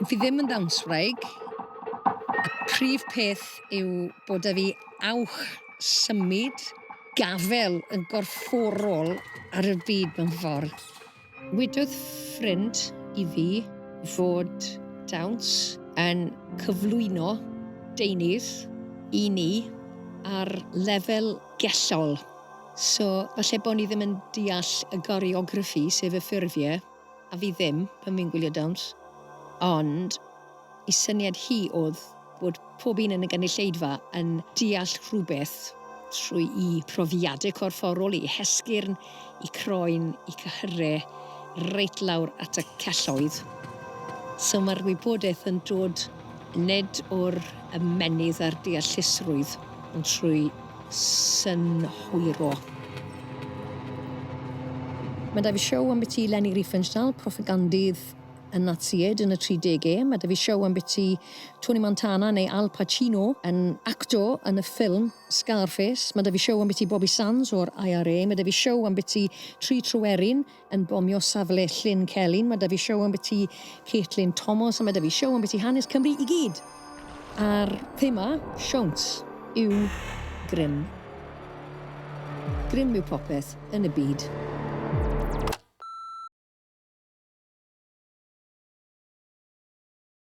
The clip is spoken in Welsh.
Fi ddim yn ddawnswraig. Y prif peth yw bod 'da fi awch symud, gafel yn gorfforol ar y byd mewn ffordd. Wedodd ffrind i fi fod dawns yn cyflwyno deunydd i ni ar lefel gellol. So, falle bod ni ddim yn deall y goreograffi, sef y ffurfiau, a fi ddim pan fi'n gwylio dawns, ond ei syniad hi oedd bod pob un yn y gynulleidfa yn deall rhywbeth trwy i profiadau corfforol, i hesgyrn, i croen, i cyhyrau, reit lawr at y celloedd. So mae'r wybodaeth yn dod nid o'r ymennydd a'r deallusrwydd, ond trwy synhwyro. Mae 'da fi siow ambiti Leni Riefenstahl, propagandiydd y Natsïaid yn y 30au. Mae 'da fi siow ambiti Tony Montana neu Al Pacino yn acto yn y ffilm Scarface. Mae 'da fi siow ambiti Bobby Sands o'r IRA. Mae 'da fi siow ambiti Tri Tryweryn yn bomio safle Llyn Celyn. Mae 'da fi siow ambiti Caitlin Thomas a mae 'da fi siow ambiti hanes Cymru i gyd. A'r thema siawns yw grym. Grym yw popeth yn y byd.